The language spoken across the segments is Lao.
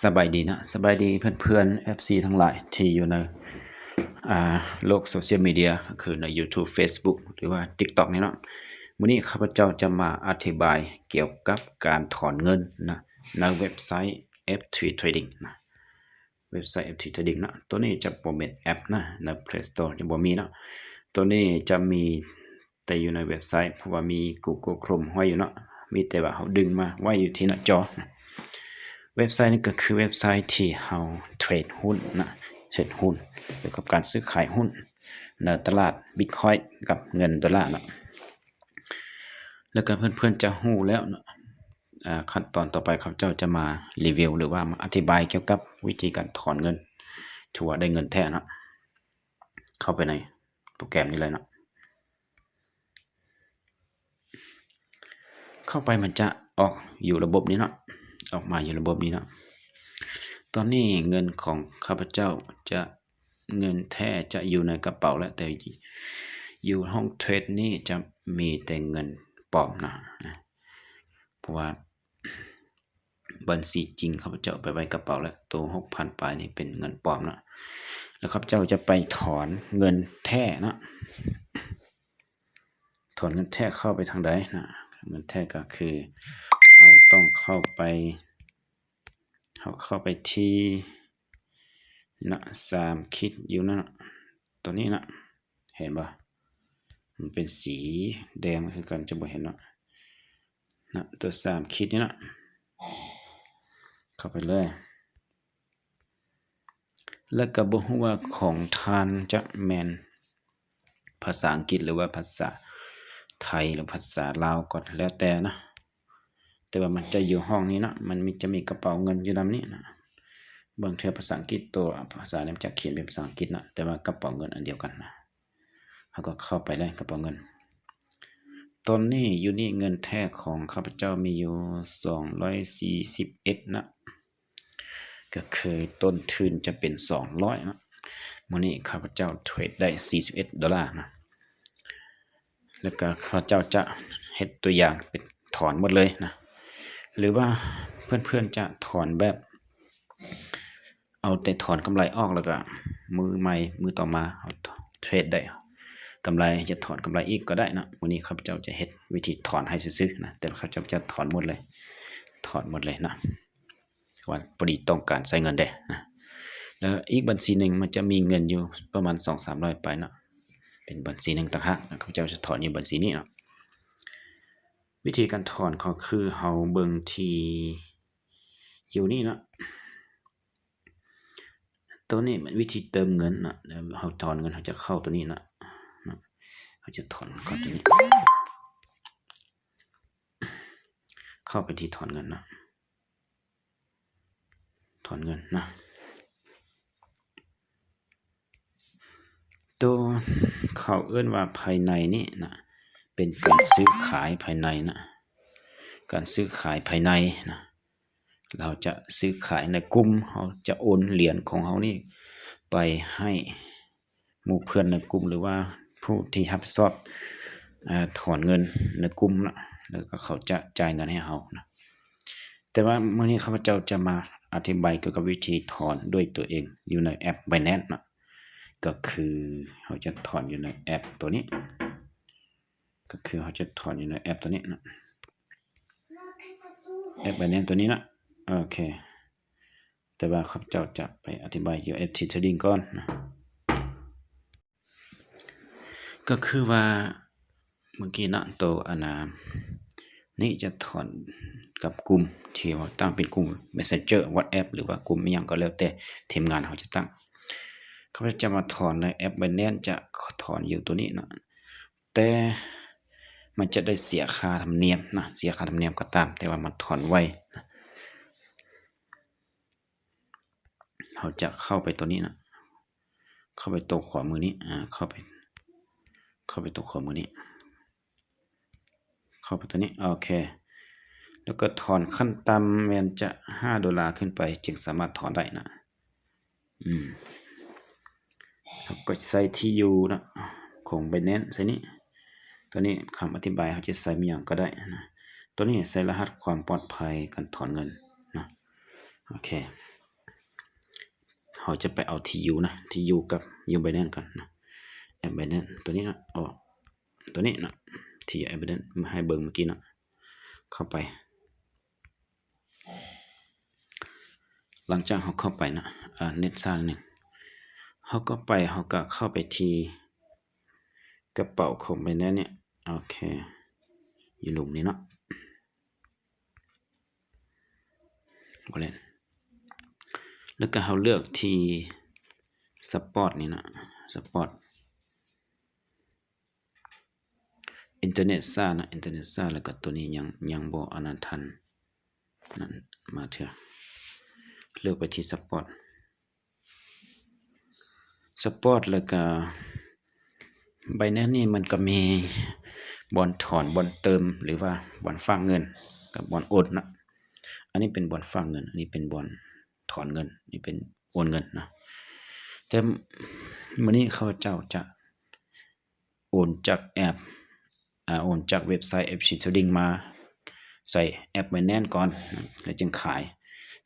ສະບາຍດີນະ ສະບາຍດີເພື່ອນໆ ເອັຟຊີ ທັງຫຼາຍທີ່ຢູ່ໃນ ອ່າ ໂລກໂຊຊຽວມີເດຍ ກໍຄືໃນ YouTube Facebook ຫຼືວ່າ TikTok ນີ້ເນາະ. ມື້ນີ້ຂ້າພະເຈົ້າຈະມາອະທິບາຍກ່ຽວກັບການຖອນເງິນນະ ໃນເວັບໄຊ ເອັຟທີ Trading ນະ. ເວັບໄຊ ເອັຟທີ Trading ເນາະ. ໂຕນີ້ຈະບໍ່ແມ່ນແອັບນະ ໃນ Play Store ຈະບໍ່ມີເນາະ. ໂຕນີ້ຈະມີແຕ່ຢູ່ໃນເວັບໄຊ ເພາະວ່າມີ Google Chrome ຫ້ອຍຢູ່ເນາະ. ມີແຕ່ວ່າເຮົາດຶງມາໄວ້ຢູ່ທີ່ໜ້າຈໍ. ເວັບໄຊນີ້ກໍຄືເວັບໄຊທີ່ເຮົາເທຣດຫຸ້ນນະ ເທຣດຫຸ້ນ ກ່ຽວກັບການຊື້ຂາຍຫຸ້ນໃນຕະຫຼາດ Bitcoin ກັບເງິນໂດລາເນາະ. ແລ້ວກໍເພື່ອນໆຈະຮູ້ແລ້ວເນາະ ອ່າ ຂັ້ນຕອນຕໍ່ໄປຂ້າພະເຈົ້າຈະມາຣີວິວ ຫຼືວ່າມາອະທິບາຍກ່ຽວກັບວິທີການຖອນເງິນ ຖືວ່າໄດ້ເງິນແທ້ເນາະ. ເຂົ້າໄປໃນໂປຣແກຣມນີ້ເລີຍເນາະ. ເຂົ້າໄປມັນຈະອອກຢູ່ລະບົບນີ້ເນາະ ອອກມາຢູ່ລະບົບນີ້ເນາະ. ຕອນນີ້ເງິນຂອງຂ້າພະເຈົ້າຈະ ເງິນແທ້ຈະຢູ່ໃນກະເປົາແຫຼະ ແຕ່ຢູ່ຫ້ອງເທຣດນີ້ຈະມີແຕ່ເງິນປອມນະ ເພາະວ່າບັນຊີຈິງຂ້າພະເຈົ້າໄປໄວ້ກະເປົາແລ້ວ ໂຕຫົກພັນປາຍນີ້ເປັນເງິນປອມເນາະ. ແລ້ວຂ້າພະເຈົ້າຈະໄປຖອນເງິນແທ້ເນາະ ຖອນເງິນແທ້ເຂົ້າໄປທາງໃດນະ? ເງິນແທ້ກໍຄືເຮົາຕ້ອງເຂົ້າໄປ ເຮົາເຂົ້າໄປທີ່ ນະ ສາມຂີດຢູ່ນັ້ນນະ ຕົວນີ້ນະ ເຫັນບໍ່? ມັນເປັນສີແດງຄືກັນ ຈະບໍ່ເຫັນເນາະ ນະ ຕົວສາມຂີດນີ້ນະ ເຂົ້າໄປເລີຍ. ແລ້ວກໍບໍ່ຮູ້ວ່າຂອງທ່ານຈະແມ່ນ ພາສາອັງກິດ ຫຼືວ່າພາສາໄທ ຫຼືພາສາລາວກໍແລ້ວແຕ່ນະ ແຕ່ວ່າມັນຈະຢູ່ຫ້ອງນີ້ເນາະ ມັນມີ ຈະມີກະເປົາເງິນຢູ່ນຳນີ້ນະ. ບາງເທື່ອພາສາອັງກິດ ຕົວພາສານີ້ມັນຈະຂຽນເປັນພາສາອັງກິດນະ ແຕ່ວ່າກະເປົາເງິນອັນດຽວກັນນະ. ເຮົາກໍເຂົ້າໄປເລີຍ ກະເປົາເງິນ. ຕອນນີ້ຢູ່ນີ້ເງິນແທ້ຂອງຂ້າພະເຈົ້າມີຢູ່ສອງຮ້ອຍສີ່ສິບເອັດນະ. ກໍຄືຕົ້ນທຶນຈະເປັນສອງຮ້ອຍເນາະ. ມື້ນີ້ຂ້າພະເຈົ້າເທຣດໄດ້ສີ່ສິບເອັດໂດລານະ ແລ້ວກໍຂ້າພະເຈົ້າຈະເຮັດຕົວຢ່າງເປັນຖອນໝົດເລີຍນະ ຫຼືວ່າເພື່ອນໆຈະຖອນແບບ ເອົາແຕ່ຖອນກຳໄລອອກ ແລ້ວກໍມື້ໃໝ່ ມື້ຕໍ່ມາເຮົາເທຣດໄດ້ກຳໄລ ຈະຖອນກຳໄລອີກກໍໄດ້ເນາະ. ມື້ນີ້ຂ້າພະເຈົ້າຈະເຮັດວິທີຖອນໃຫ້ຊື່ໆນະ ແຕ່ຂ້າພະເຈົ້າຈະຖອນໝົດເລີຍ ຖອນໝົດເລີຍນະ. ວ່າພໍດີຕ້ອງການໃຊ້ເງິນເດ້ນະ. ແລ້ວອີກບັນຊີໜຶ່ງມັນຈະມີເງິນຢູ່ປະມານສອງສາມຮ້ອຍປາຍເນາະ ເປັນບັນຊີໜຶ່ງຕ່າງຫາກ ແລ້ວຂ້າພະເຈົ້າຈະຖອນຢູ່ບັນຊີນີ້ເນາະ. ວິທີການຖອນກໍຄືເຮົາເບິ່ງທີ່ຢູ່ນີ້ເນາະ. ໂຕນີ້ແມ່ນວິທີເຕີມເງິນເນາະ. ແລ້ວເຮົາຖອນເງິນ ເຮົາຈະເຂົ້າໂຕນີ້ເນາະ ເຮົາຈະຖອນເຂົ້າໂຕນີ້ ເຂົ້າໄປທີ່ຖອນເງິນເນາະ. ຖອນເງິນນະ ໂຕເຂົາເອີ້ນວ່າພາຍໃນນີ້ນະ ເປັນການຊື້ຂາຍພາຍໃນນະ ການຊື້ຂາຍພາຍໃນນະ. ເຮົາຈະຊື້ຂາຍໃນກຸ່ມ ເຮົາຈະໂອນຫຼຽນຂອງເຮົານີ້ໄປໃຫ້ ໝູ່ເພື່ອນໃນກຸ່ມ ຫຼືວ່າຜູ້ທີ່ຮັບຜິດຊອບ ອາ ຖອນເງິນໃນກຸ່ມເນາະ ແລ້ວກໍເຂົາຈະຈ່າຍເງິນໃຫ້ເຮົານະ. ແຕ່ວ່າມື້ນີ້ຂ້າພະເຈົ້າຈະມາອະທິບາຍກ່ຽວກັບວິທີຖອນດ້ວຍຕົວເອງຢູ່ໃນແອັບ Binance ເນາະ. ກໍຄືເຮົາຈະຖອນຢູ່ໃນແອັບຕົວນີ້ ກໍຄືເຮົາຈະຖອນຢູ່ໃນແອັບຕົວນີ້ເນາະ ແອັບ Binance ຕົວນີ້ເນາະ. ໂອເຄ ແຕ່ວ່າຂ້າພະເຈົ້າຈະໄປອະທິບາຍກ່ຽວກັບ ເອັຟທີ Trading ກ່ອນນະ. ກໍຄືວ່າມື້ກີ້ເນາະ ໂຕອັນນານີ້ຈະຖອນກັບກຸ່ມທີ່ວ່າຕັ້ງເປັນກຸ່ມ Messenger WhatsApp ຫຼືວ່າກຸ່ມອີ່ຫຍັງກໍແລ້ວແຕ່ທີມງານເຮົາຈະຕັ້ງ. ຂ້າພະເຈົ້າຈະມາຖອນໃນແອັບ Binance ຈະຖອນຢູ່ຕົວນີ້ເນາະ ແຕ່ມັນຈະໄດ້ເສຍຄ່າທຳນຽມນະ ເສຍຄ່າທຳນຽມກໍຕາມ ແຕ່ວ່າມັນຖອນໄວນະ. ເຮົາຈະເຂົ້າໄປຕົວນີ້ນະ ເຂົ້າໄປຕົວຂວາມືນີ້ ອາ ເຂົ້າໄປ ເຂົ້າໄປຕົວຂວາມືນີ້ ເຂົ້າໄປຕົວນີ້ ໂອເຄ ແລ້ວກໍຖອນຂັ້ນຕ່ຳແມ່ນຈະຫ້າໂດລາຂຶ້ນໄປ ຈຶ່ງສາມາດຖອນໄດ້ນະ. ອືມ ເຮົາກໍໃສ່ທີ່ຢູ່ເນາະ ຂອງ Binance ໃສ່ນີ້ ຕົວນີ້ຄຳອະທິບາຍ ເຮົາຈະໃສ່ແມ່ນຫຍັງກໍໄດ້ນະ ຕົວນີ້ໃສ່ລະຫັດຄວາມປອດໄພການຖອນເງິນນະ. ໂອເຄ ເຮົາຈະໄປເອົາທີ່ຢູ່ນະ ທີ່ຢູ່ກັບຢູ່ Binance ກ່ອນນະ ແອັບ Binance ຕົວນີ້ນະ ອອກຕົວນີ້ນະ ທີ່ຢູ່ແອັບ Binance ໃຫ້ເບິ່ງເມື່ອກີ້ນະ ເຂົ້າໄປ. ຫຼັງຈາກເຮົາເຂົ້າໄປນະ ເນັດຊ້າໜ້ອຍໜຶ່ງ ເຮົາກໍໄປ ເຮົາກໍເຂົ້າໄປທີ່ກະເປົາຂອງ Binance ນີ້ ໂອເຄ ຢູ່ລຸ່ມນີ້ເນາະ ບໍ່ແລ້ວ ແລ້ວກໍເຮົາເລືອກທີ່ Support ນີ້ນະ Support ອິນເຕີເນັດຊ້ານະ ອິນເຕີເນັດຊ້າ ແລ້ວກໍຕົວນີ້ຍັງ ຍັງບໍ່ອັນນັ້ນທັນນັ້ນມາເທື່ອ ເລືອກໄປທີ່ Support Support ແລ້ວກໍ Binance ນີ້ມັນກໍມີບ່ອນຖອນ ບ່ອນເຕີມ ຫຼືວ່າບ່ອນຝາກເງິນກັບບ່ອນໂອນນະ ອັນນີ້ເປັນບ່ອນຝາກເງິນ ອັນນີ້ເປັນບ່ອນຖອນເງິນ ນີ້ເປັນໂອນເງິນນະ ແຕ່ມື້ນີ້ຂ້າພະເຈົ້າຈະ ໂອນຈາກແອັບ ອາ ໂອນຈາກເວັບໄຊ ເອັຟທີ Trading ມາໃສ່ແອັບ Binance ກ່ອນ ແລ້ວຈຶ່ງຂາຍ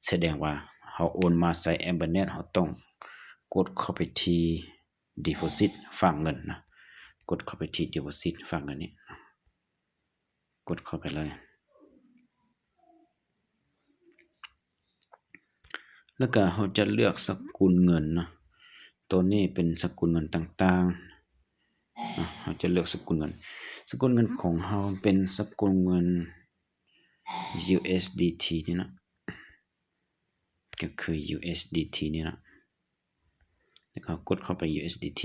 ສະແດງວ່າເຮົາໂອນມາໃສ່ແອັບ Binance ເຮົາຕ້ອງກົດເຂົ້າໄປທີ່ Deposit ຝາກເງິນນະ ກົດເຂົ້າໄປທີ່ Deposit ຝາກເງິນນີ້ ກົດເຂົ້າໄປເລີຍ. ແລ້ວກະເຮົາຈະເລືອກສະກຸນເງິນເນາະ ໂຕນີ້ເປັນສະກຸນເງິນຕ່າງໆ ເຮົາຈະເລືອກສະກຸນເງິນ ສະກຸນເງິນຂອງເຮົາເປັນສະກຸນເງິນ USDT ນີ້ເນາະ ກໍຄື USDT ນີ້ເນາະ ແລ້ວກໍກົດເຂົ້າໄປ USDT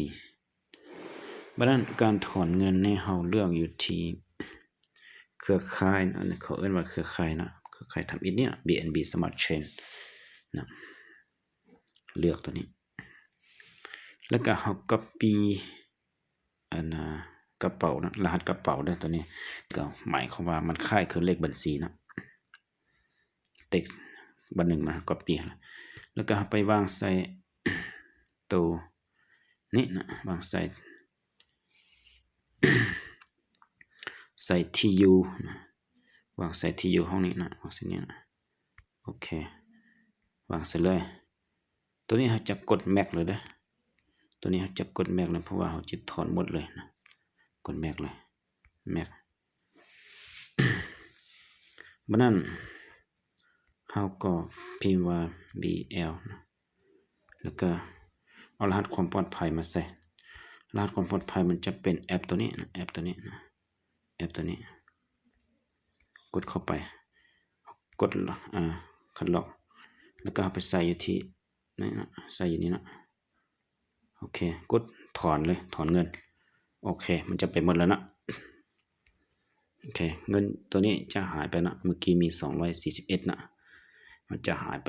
ບັດນັ້ນການຖອນເງິນນີ້ເຮົາເລືອກຢູ່ທີ່ເຄືອຂ່າຍເນາະ ເຂົາເອີ້ນວ່າເຄືອຂ່າຍເນາະ ເຄືອຂ່າຍທຳອິດນີ້ເນາະ BNB Smart Chain ເນາະ ເລືອກຕົວນີ້ ແລ້ວກໍເຮົາ copy ອັນນາ ກະເປົານະ ລະຫັດກະເປົາເດີ ຕົວນີ້ກໍໝາຍຄວາມວ່າມັນຄ້າຍຄືເລກບັນຊີນະ ເຕັກບັນໜຶ່ງມາ copy ແລ້ວກໍເຮົາໄປວາງໃສ່ໂຕນີ້ນະ ວາງໃສ່ ໃສ່ທີ່ຢູ່ນະ ວາງໃສ່ທີ່ຢູ່ຫ້ອງນີ້ນະ ວາງໃສ່ນີ້ນະ ໂອເຄ ວາງໃສ່ເລີຍ. ຕົວນີ້ເຮົາຈະກົດ Max ເລີຍເດີ ຕົວນີ້ເຮົາຈະກົດ Max ເລີຍ ເພາະວ່າເຮົາຈະຖອນໝົດເລີຍນະ ກົດ Max ເລີຍ Max ບັດນັ້ນເຮົາກໍພິມວ່າ BL ນະ ແລ້ວກໍເອົາລະຫັດຄວາມປອດໄພມາໃສ່ ລະຫັດຄວາມປອດໄພມັນຈະເປັນແອັບຕົວນີ້ນະ ແອັບຕົວນີ້ນະ ແອັບຕົວນີ້ ກົດເຂົ້າໄປ ກົດ ອາ ຄັດລອກ ແລ້ວກໍເອົາໄປໃສ່ຢູ່ທີ່ນີ້ນະ ໃສ່ຢູ່ນີ້ນະ ໂອເຄ ກົດຖອນເລີຍ ຖອນເງິນ ໂອເຄ ມັນຈະໄປໝົດແລ້ວນະ ໂອເຄ ເງິນຕົວນີ້ຈະຫາຍໄປນະ ເມື່ອກີ້ມີສອງຮ້ອຍສີ່ສິບເອັດນະ ມັນຈະຫາຍໄປ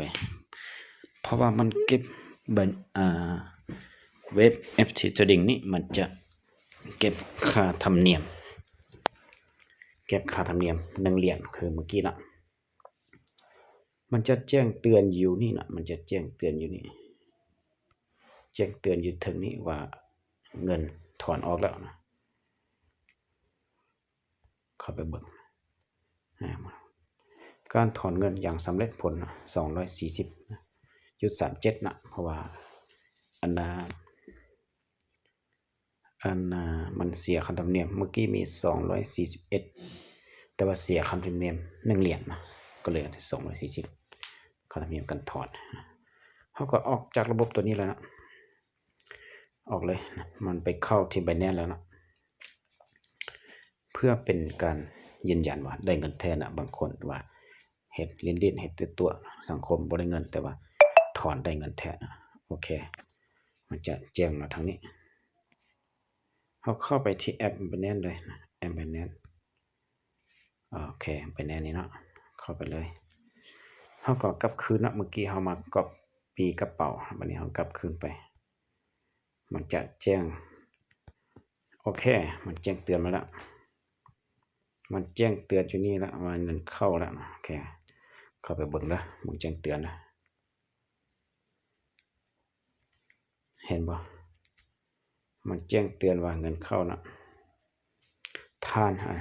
ເພາະວ່າມັນເກັບ ອາ ເວັບ ເອັຟທີ Trading ນີ້ ມັນຈະເກັບຄ່າທຳນຽມ ເກັບຄ່າທຳນຽມໜຶ່ງຫຼຽນ ຄືເມື່ອກີ້ນະ ມັນຈະແຈ້ງເຕືອນຢູ່ນີ້ນະ ມັນຈະແຈ້ງເຕືອນຢູ່ນີ້ ແຈ້ງເຕືອນຢູ່ເທິງນີ້ວ່າເງິນຖອນອອກແລ້ວນະ ເຂົ້າໄປເບິ່ງ ການຖອນເງິນຢ່າງສຳເລັດຜົນ ສອງຮ້ອຍສີ່ສິບຈຸດສາມເຈັດນະ ເພາະວ່າອັນນາ ອັນນາ ມັນເສຍຄ່າທຳນຽມ ເມື່ອກີ້ມີສອງຮ້ອຍສີ່ສິບເອັດ ແຕ່ວ່າເສຍຄ່າທຳນຽມໜຶ່ງຫຼຽນນະ ກໍເລີຍສອງຮ້ອຍສີ່ສິບ ຄ່າທຳນຽມການຖອນ ເຮົາກໍອອກຈາກລະບົບຕົວນີ້ແລ້ວນະ ອອກເລີຍ ມັນໄປເຂົ້າທີ່ Binance ແລ້ວເນາະ ເພື່ອເປັນການຢືນຢັນວ່າໄດ້ເງິນແທ້ນະ ບາງຄົນວ່າເຮັດຫຼິ້ນໆ ເຮັດຕົວໆ ສັງຄົມບໍ່ໄດ້ເງິນ ແຕ່ວ່າຖອນໄດ້ເງິນແທ້ນະ ໂອເຄ ມັນຈະແຈ້ງມາທາງນີ້ ເຮົາເຂົ້າໄປທີ່ແອັບ Binance ເລີຍນະ ແອັບ Binance ໂອເຄ Binance ນີ້ເນາະ ເຂົ້າໄປເລີຍ ເຮົາກໍກັບຄືນເນາະ ເມື່ອກີ້ເຮົາມາ copy ກະເປົາ ບັດນີ້ເຮົາກັບຄືນໄປ ມັນຈະແຈ້ງ ໂອເຄ ມັນແຈ້ງເຕືອນມາແລ້ວ ມັນແຈ້ງເຕືອນຢູ່ນີ້ແລ້ວວ່າເງິນເຂົ້າແລ້ວ ໂອເຄ ເຂົ້າໄປເບິ່ງເດີ ມັນແຈ້ງເຕືອນນະ ເຫັນບໍ່ ມັນແຈ້ງເຕືອນວ່າເງິນເຂົ້ານະ ທ່ານ ອາ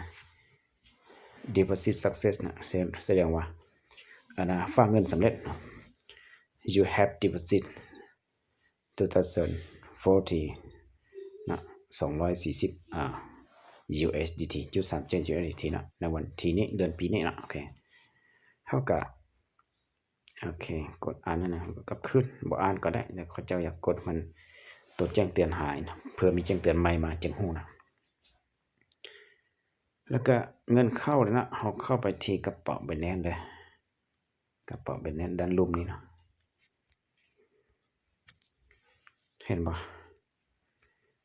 deposit success ນະ ສະແດງວ່າ ອັນນາ ຝາກເງິນສຳເລັດເນາະ you have deposit two thousand forty ນະ ສອງຮ້ອຍສີ່ສິບ ອ່າ USDT ຈຸດສາມເຈັດ USDT ເນາະ ໃນວັນທີນີ້ ເດືອນປີນີ້ເນາະ. ໂອເຄ ເຮົາກະ ໂອເຄ ກົດອ່ານນັ້ນນະ ກັບຄືນ ບໍ່ອ່ານກໍໄດ້ ແຕ່ເຂົາເຈົ້າຢາກກົດມັນ ຕົວແຈ້ງເຕືອນຫາຍນະ ເພື່ອມີແຈ້ງເຕືອນໃໝ່ມາຈຶ່ງຮູ້ນະ. ແລ້ວກະເງິນເຂົ້າແລ້ວນະ ເຮົາເຂົ້າໄປທີ່ກະເປົາ Binance ເດີ ກະເປົາ Binance ດ້ານລຸ່ມນີ້ເນາະ ເຫັນບໍ່?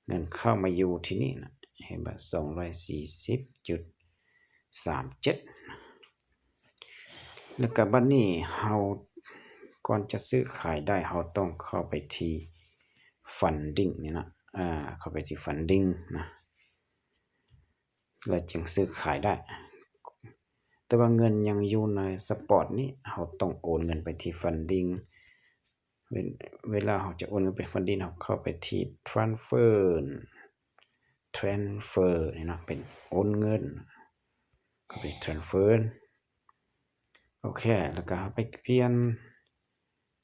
ເງິນເຂົ້າມາຢູ່ທີ່ນີ້ນະ ເຫັນບໍ່? ສອງຮ້ອຍສີ່ສິບຈຸດສາມເຈັດ ແລ້ວກະບັດນີ້ເຮົາ ກ່ອນຈະຊື້ຂາຍໄດ້ ເຮົາຕ້ອງເຂົ້າໄປທີ່ Funding ນີ້ນະ ອ່າ ເຂົ້າໄປທີ່ Funding ນະ ແລ້ວຈຶ່ງຊື້ຂາຍໄດ້ ແຕ່ວ່າເງິນຍັງຢູ່ໃນ Spot ນີ້ ເຮົາຕ້ອງໂອນເງິນໄປທີ່ Funding ເວ ເວລາເຮົາຈະໂອນເງິນໄປ Funding ເຮົາເຂົ້າໄປທີ່ Transfer Transfer ນີ້ເນາະ ເປັນໂອນເງິນ ເຂົ້າໄປ Transfer ໂອເຄ ແລ້ວກະເຮົາໄປປ່ຽນ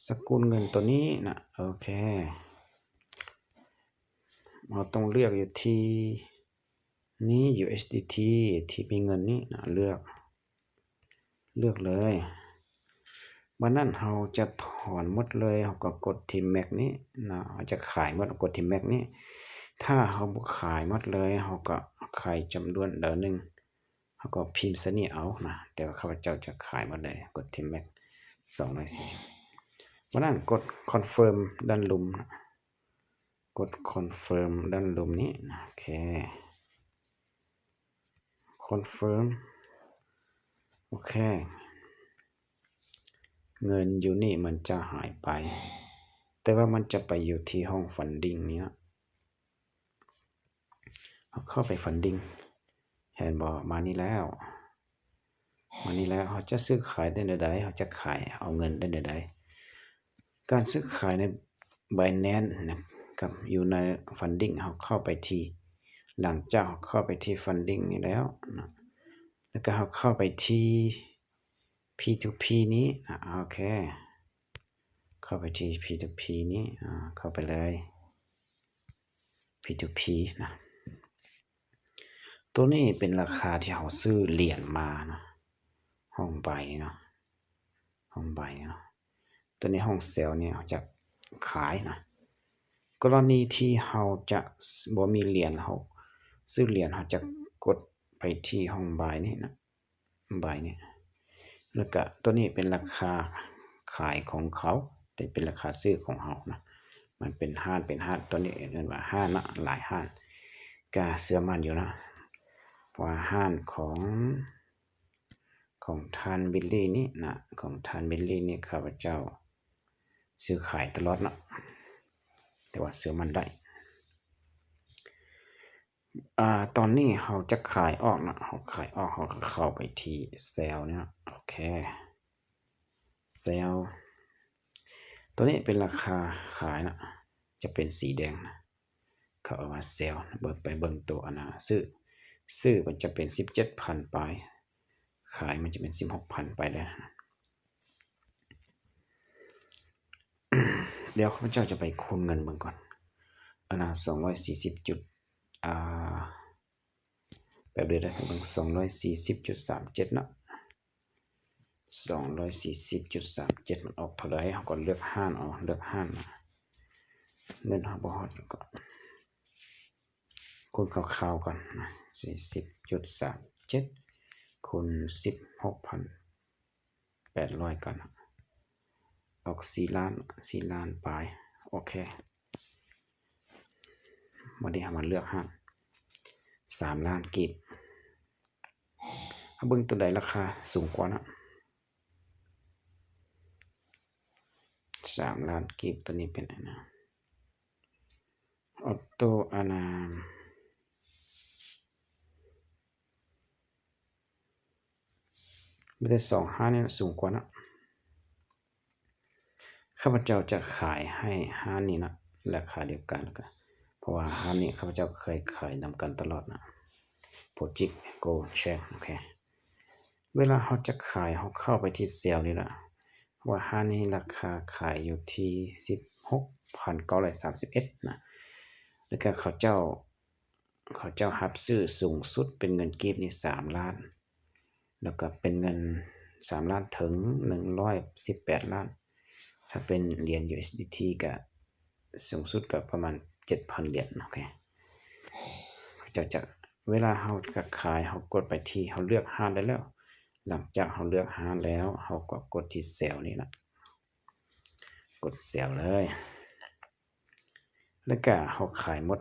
ສະກຸນເງິນໂຕນີ້ນະ ໂອເຄ ເຮົາຕ້ອງເລືອກຢູ່ທີ່ນີ້ USDT ທີ່ມີເງິນນີ້ນະ ເລືອກ ເລືອກເລີຍ ບັດນັ້ນເຮົາຈະຖອນໝົດເລີຍ ເຮົາກໍກົດທີ່ Max ນີ້ນະ ເຮົາຈະຂາຍໝົດ ກົດທີ່ Max ນີ້ ຖ້າເຮົາບໍ່ຂາຍໝົດເລີຍ ເຮົາກໍຂາຍຈຳນວນໃດໜຶ່ງ ເຮົາກໍພິມໃສ່ນີ້ເອົານະ ແຕ່ວ່າຂ້າພະເຈົ້າຈະຂາຍໝົດເລີຍ ກົດທີ່ Max ສອງຮ້ອຍສີ່ສິບ ບັດນັ້ນກົດ Confirm ດ້ານລຸ່ມນະ ກົດ Confirm ດ້ານລຸ່ມນີ້ນະ ໂອເຄ Confirm ໂອເຄ ເງິນຢູ່ນີ້ມັນຈະຫາຍໄປ ແຕ່ວ່າມັນຈະໄປຢູ່ທີ່ຫ້ອງ Funding ນີ້ນະ ເຮົາເຂົ້າໄປ Funding ເຫັນບໍ່? ມານີ້ແລ້ວ ມານີ້ແລ້ວ ເຮົາຈະຊື້ຂາຍໄດ້ແນວໃດ? ເຮົາຈະຂາຍເອົາເງິນໄດ້ແນວໃດ? ການຊື້ຂາຍໃນ Binance ນະ ກັບຢູ່ໃນ Funding ເຮົາເຂົ້າໄປທີ່ ຫຼັງຈາກເຮົາເຂົ້າໄປທີ່ Funding ນີ້ແລ້ວນະ ແລ້ວກໍເຮົາເຂົ້າໄປທີ່ P two P ນີ້ນະ ໂອເຄ ເຂົ້າໄປທີ່ P two P ນີ້ ອາ ເຂົ້າໄປເລີຍ P two P ນະ ໂຕນີ້ເປັນລາຄາທີ່ເຮົາຊື້ຫຼຽນມານະ ຫ້ອງ Buy ເນາະ ຫ້ອງ Buy ເນາະ ໂຕນີ້ຫ້ອງ Sell ນີ້ເຮົາຈະຂາຍນະ ກໍລະນີທີ່ເຮົາຈະບໍ່ມີຫຼຽນ ເຮົາຊື້ຫຼຽນ ເຮົາຈະກົດໄປທີ່ຫ້ອງ Buy ນີ້ນະ Buy ນີ້ ແລ້ວກະໂຕນີ້ເປັນລາຄາຂາຍຂອງເຂົາ ແຕ່ເປັນລາຄາຊື້ຂອງເຮົານະ ມັນເປັນຮ້ານ ເປັນຮ້ານ ໂຕນີ້ເອີ້ນວ່າຮ້ານເນາະ ຫຼາຍຮ້ານ ກະເຊື່ອໝັ້ນຢູ່ນະ ເພາະວ່າຮ້ານຂອງ ຂອງທ່ານ Billy ນີ້ນະ ຂອງທ່ານ Billy ນີ້ ຂ້າພະເຈົ້າຊື້ຂາຍຕະຫຼອດເນາະ ແຕ່ວ່າເຊື່ອໝັ້ນໄດ້ ອາ ຕອນນີ້ເຮົາຈະຂາຍອອກເນາະ ເຮົາຂາຍອອກ ເຮົາກໍເຂົ້າໄປທີ່ Sell ນີ້ເນາະ ໂອເຄ Sell ໂຕນີ້ເປັນລາຄາຂາຍເນາະ ຈະເປັນສີແດງນະ ເຂົາເອີ້ນວ່າ Sell ເບິ່ງ ໄປເບິ່ງໂຕອັນນະ ຊື້ ຊື້ມັນຈະເປັນສິບເຈັດພັນປາຍ ຂາຍມັນຈະເປັນສິບຫົກພັນປາຍເດ້ ດຽວຂ້າພະເຈົ້າຈະໄປຄູນເງິນເບິ່ງກ່ອນ ອັນນະ ສອງຮ້ອຍສີ່ສິບຈຸດ ອ່າ ແປັບດຽວເດີ ເບິ່ງ ສອງຮ້ອຍສີ່ສິບຈຸດສາມເຈັດເນາະ ສອງຮ້ອຍສີ່ສິບຈຸດສາມເຈັດ ມັນອອກເທົ່າໃດ ເຮົາກໍເລືອກຮ້ານເອົາ ເລືອກຮ້ານ ເງິນເຮົາບໍ່ຮອດ ກໍຄູນຄ່າວໆກ່ອນນະ ສີ່ສິບຈຸດສາມເຈັດ ຄູນສິບຫົກພັນແປດຮ້ອຍກ່ອນ ອອກສີ່ລ້ານ ສີ່ລ້ານປາຍ ໂອເຄ ບັດນີ້ເຮົາມາເລືອກຮ້ານ ສາມລ້ານກີບ ເຮົາເບິ່ງໂຕໃດລາຄາສູງກວ່າເນາະ ສາມລ້ານກີບ ໂຕນີ້ເປັນອັນນະ ອອໂຕ້ ອັນນະ ມີແຕ່ສອງຮ້ານນີ້ສູງກວ່າເນາະ ຂ້າພະເຈົ້າຈະຂາຍໃຫ້ຮ້ານນີ້ນະ ລາຄາດຽວກັນ ແລ້ວກະ ເພາະວ່າຮ້ານນີ້ຂ້າພະເຈົ້າເຄີຍຂາຍນຳກັນຕະຫຼອດນະ Project Gold Chain ໂອເຄ ເວລາເຮົາຈະຂາຍ ເຮົາເຂົ້າໄປທີ່ Sell ນີ້ລະ ເພາະວ່າຮ້ານນີ້ລາຄາຂາຍຢູ່ທີ່ສິບຫົກ ພັນເກົ້າຮ້ອຍສາມສິບເອັດນະ. ແລ້ວກໍເຂົາເຈົ້າ ເຂົາເຈົ້າຮັບຊື້ສູງສຸດເປັນເງິນກີບນີ້ສາມລ້ານ ແລ້ວກໍເປັນເງິນສາມລ້ານເຖິງໜຶ່ງຮ້ອຍສິບແປດລ້ານ. ຖ້າເປັນຫຼຽນ USDT ກໍສູງສຸດກໍປະມານເຈັດພັນຫຼຽນ. ໂອເຄ ເຈົ້າຈະ ເວລາເຮົາຈະຂາຍ ເຮົາກົດໄປທີ່ ເຮົາເລືອກຮ້ານໄດ້ແລ້ວ. ຫຼັງຈາກເຮົາເລືອກຮ້ານແລ້ວ ເຮົາກໍກົດທີ່ Sell ນີ້ລະ ກົດ Sell ເລີຍ ແລ້ວກະເຮົາຂາຍໝົດ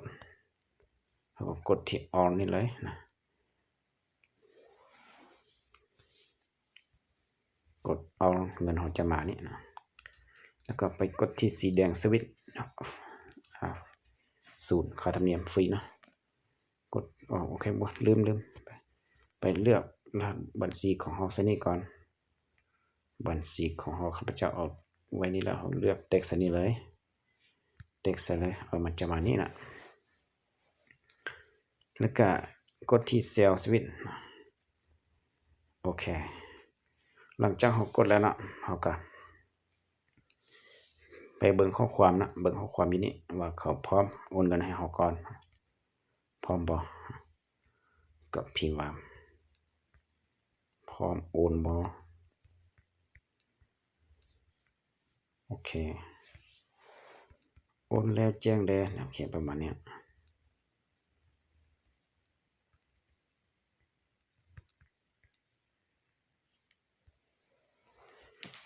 ເຮົາກໍກົດທີ່ All ນີ້ເລີຍນະ ກົດ All ເງິນເຮົາຈະມານີ້ນະ ແລ້ວກໍໄປກົດທີ່ສີແດງ Switch ອາ ສູນ ຄ່າທຳນຽມຟຣີເນາະ. ກົດ ອໍ ໂອເຄ ບໍ່ ລືມ ລືມ ໄປ ໄປເລືອກລະຫັດບັນຊີຂອງເຮົາໃສ່ນີ້ກ່ອນ. ບັນຊີຂອງເຮົາ ຂ້າພະເຈົ້າເອົາໄວ້ນີ້ແລ້ວ ເຮົາເລືອກ text ໃສ່ນີ້ເລີຍ text ໃສ່ເລີຍ ເອົາ ມັນຈະມານີ້ນະ ແລ້ວກະກົດທີ່ Sell Switch. ໂອເຄ ຫຼັງຈາກເຮົາກົດແລ້ວເນາະ ເຮົາກະໄປເບິ່ງຂໍ້ຄວາມນະ ເບິ່ງຂໍ້ຄວາມຢູ່ນີ້ວ່າເຂົາພ້ອມໂອນເງິນໃຫ້ເຮົາກ່ອນ ພ້ອມບໍ່ ກໍພິມວ່າ ພ້ອມໂອນບໍ່? ໂອເຄ ໂອນແລ້ວແຈ້ງແດ່. ໂອເຄ ປະມານນີ້.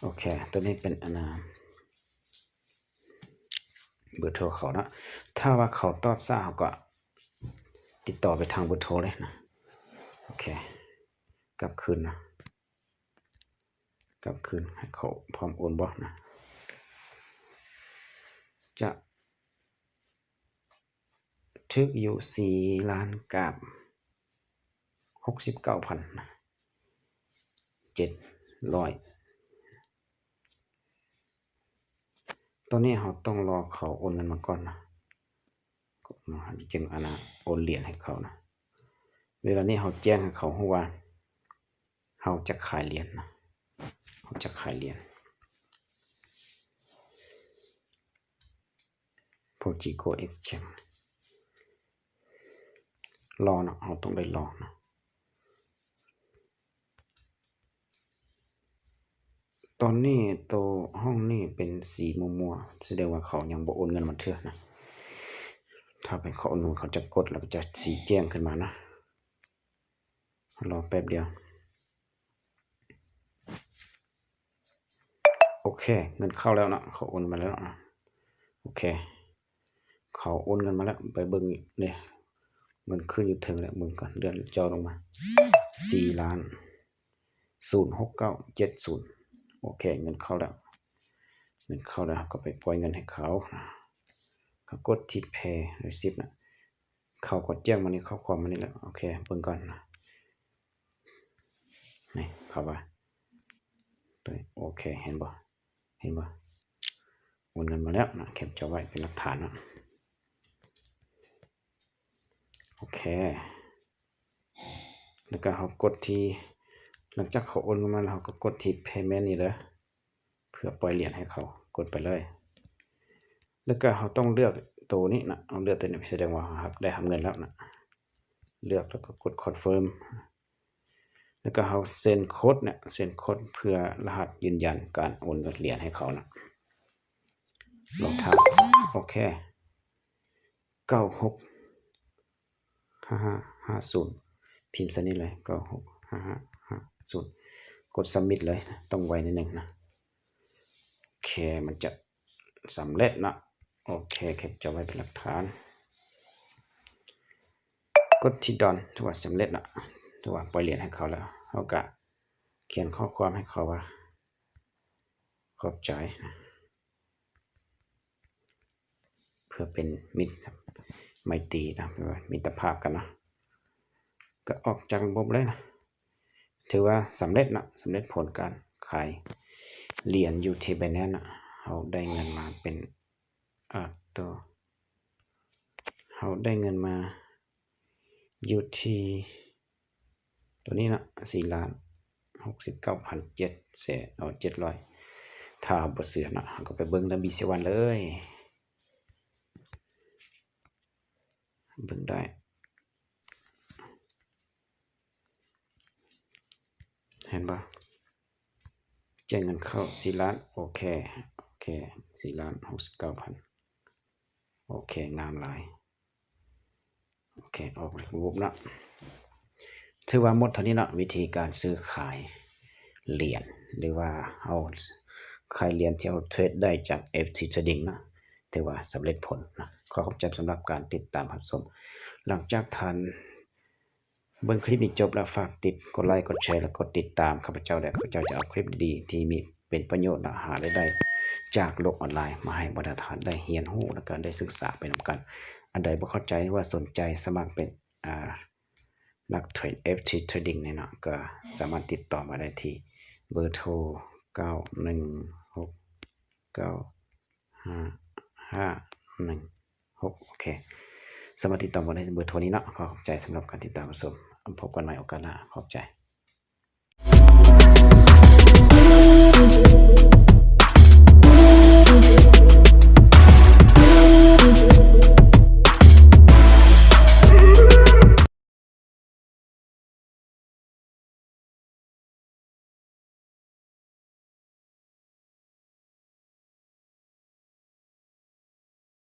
ໂອເຄ ຕົວນີ້ເປັນອັນນ່າ ເບີໂທເຂົາເນາະ. ຖ້າວ່າເຂົາຕອບຊ້າ ເຮົາກໍຕິດຕໍ່ໄປທາງເບີໂທເລີຍນະ. ໂອເຄ ກັບຄືນນະ ກັບຄືນ ໃຫ້ເຂົາພ້ອມໂອນບໍ່ນະ. ຈະ ຖືກຢູ່ສີ່ລ້ານກັບຫົກສິບເກົ້າພັນເຈັດຮ້ອຍ. ຕອນນີ້ເຮົາຕ້ອງລໍເຂົາໂອນເງິນມາກ່ອນນະ ຈຶ່ງອັນນ່າໂອນຫຼຽນໃຫ້ເຂົານະ. ເວລານີ້ເຮົາແຈ້ງໃຫ້ເຂົາຮູ້ວ່າ ເຮົາຈະຂາຍຫຼຽນນະ ເຮົາຈະຂາຍຫຼຽນ ໂພຈີໂກ Exchange ລໍເນາະ ເຮົາຕ້ອງໄດ້ລໍເນາະ. ຕອນນີ້ໂຕຫ້ອງນີ້ເປັນສີມົວໆ ສະແດງວ່າເຂົາຍັງບໍ່ໂອນເງິນມາເທື່ອນະ. ຖ້າເປັນເຂົາໂອນເງິນ ເຂົາຈະກົດ ແລ້ວກໍຈະສີແຈ້ງຂຶ້ນມານະ. ລໍແປັບດຽວ. ໂອເຄ ເງິນເຂົ້າແລ້ວເນາະ ເຂົາໂອນມາແລ້ວເນາະ. ໂອເຄ ເຂົາໂອນເງິນມາແລ້ວ ໄປເບິ່ງເດ້ ເງິນຂຶ້ນຢູ່ເທິງແລ້ວ ເບິ່ງກ່ອນ ເລື່ອນຈໍລົງມາ ສີ່ລ້ານ ສູນຫົກເກົ້າເຈັດສູນ. ໂອເຄ ເງິນເຂົ້າແລ້ວ ເງິນເຂົ້າແລ້ວ ເຮົາກໍໄປປ່ອຍເງິນໃຫ້ເຂົາ ເຮົາກົດທີ່ Pay Receipt ນະ. ເຂົາກໍແຈ້ງມາໃນຂໍ້ຄວາມມານີ້ແຫຼະ. ໂອເຄ ເບິ່ງກ່ອນນະ ນີ້ເຂົາວ່າ ໂອເຄ ເຫັນບໍ່ ເຫັນບໍ່ ໂອນເງິນມາແລ້ວນະ. ແຄປຈໍໄວ້ເປັນຫຼັກຖານເນາະ. ໂອເຄ ແລ້ວກໍເຮົາກົດທີ່ ຫຼັງຈາກເຂົາໂອນເງິນມາແລ້ວ ເຮົາກໍກົດທີ່ Payment ນີ້ເດີ ເພື່ອປ່ອຍຫຼຽນໃຫ້ເຂົາ ກົດໄປເລີຍ. ແລ້ວກໍເຮົາຕ້ອງເລືອກໂຕນີ້ນະ ເຮົາເລືອກໂຕນີ້ ສະແດງວ່າເຮົາໄດ້ຮັບເງິນແລ້ວນະ. ເລືອກແລ້ວກໍກົດ Confirm ແລ້ວກໍເຮົາ Send Code ເນຍ Send Code ເພື່ອລະຫັດຢືນຢັນການໂອນເງິນຫຼຽນໃຫ້ເຂົານະ. ລອງຖ້າ ໂອເຄ ເກົ້າຫົກ ຫ້າຫ້າຫ້າສູນ ພິມໃສ່ນີ້ເລີຍ ເກົ້າຫົກຫ້າຫ້າຫ້າສູນ ກົດ Submit ເລີຍ ຕ້ອງໄວໜ້ອຍໜຶ່ງນະ. ໂອເຄ ມັນຈະສຳເລັດເນາະ. ໂອເຄ ແຄປຈໍໄວ້ເປັນຫຼັກຖານ ກົດທີ່ Done ຖືວ່າສຳເລັດເນາະ ຖືວ່າປ່ອຍຫຼຽນໃຫ້ເຂົາແລ້ວ. ເຮົາກະຂຽນຂໍ້ຄວາມໃຫ້ເຂົາວ່າ ຂອບໃຈນະ ເພື່ອເປັນມິດ ໄມຕີນະ ແປວ່າມິດຕະພາບກັນເນາະ. ກໍອອກຈາກລະບົບເລີຍນະ ຖືວ່າສຳເລັດເນາະ ສຳເລັດຜົນການຂາຍຫຼຽນຢູ່ທີ່ Binance ນະ. ເຮົາໄດ້ເງິນມາເປັນ ອາ ໂຕ ເຮົາໄດ້ເງິນມາຢູ່ທີ່ ຕົວນີ້ເນາະ ສີ່ລ້ານຫົກສິບເກົ້າພັນເຈັດແສນ ເອົາ ເຈັດຮ້ອຍ. ຖ້າເຮົາບໍ່ເຊື່ອເນາະ ເຮົາກໍໄປເບິ່ງນຳ BCElvon ເລີຍ. ເບິ່ງໄດ້ ເຫັນບໍ່? ແຈ້ງເງິນເຂົ້າສີ່ລ້ານ ໂອເຄ ໂອເຄ ສີ່ລ້ານຫົກສິບເກົ້າພັນ ໂອເຄ ງາມຫຼາຍ ໂອເຄ ອອກຮູບເນາະ ຖືວ່າໝົດເທົ່ານີ້ເນາະ ວິທີການຊື້ຂາຍຫຼຽນ ຫຼືວ່າເຮົາຂາຍຫຼຽນທີ່ເຮົາເທຣດໄດ້ຈາກ ເອັຟທີ Trading ເນາະ ຖືວ່າສຳເລັດຜົນເນາະ ຂໍຂອບໃຈສຳລັບການຕິດຕາມຮັບຊົມ ຫຼັງຈາກທ່ານ ເບິ່ງຄລິບນີ້ຈົບແລ້ວ ຝາກຕິດ ກົດໄລ ກົດແຊ ແລະ ກົດຕິດຕາມຂ້າພະເຈົ້າ ແລະ ຂ້າພະເຈົ້າຈະເອົາຄລິບດີໆ ທີ່ມີເປັນປະໂຫຍດ ແລະ ຫາລາຍໄດ້ຈາກໂລກອອນລາຍ ມາໃຫ້ບັນດາທ່ານໄດ້ຮຽນຮູ້ ແລະ ກະໄດ້ສຶກສາໄປນຳກັນ. ອັນໃດບໍ່ເຂົ້າໃຈ ຫຼືວ່າສົນໃຈສະໝັກເປັນ ອ່າ ນັກເທຣດ ເອັຟທີ Trading ນີ້ເນາະ ກະສາມາດຕິດຕໍ່ມາໄດ້ທີ່ເບີໂທ ເກົ້າໜຶ່ງຫົກເກົ້າ ຫ້າຫ້າໜຶ່ງຫົກ ໂອເຄ ສາມາດຕິດຕໍ່ມາໄດ້ເບີໂທນີ້ເນາະ. ຂໍຂອບໃຈສຳລັບການຕິດຕາມຮັບຊົມ. ພົບກັນໃໝ່ໂອກາດໜ້າ. ຂອບໃຈ.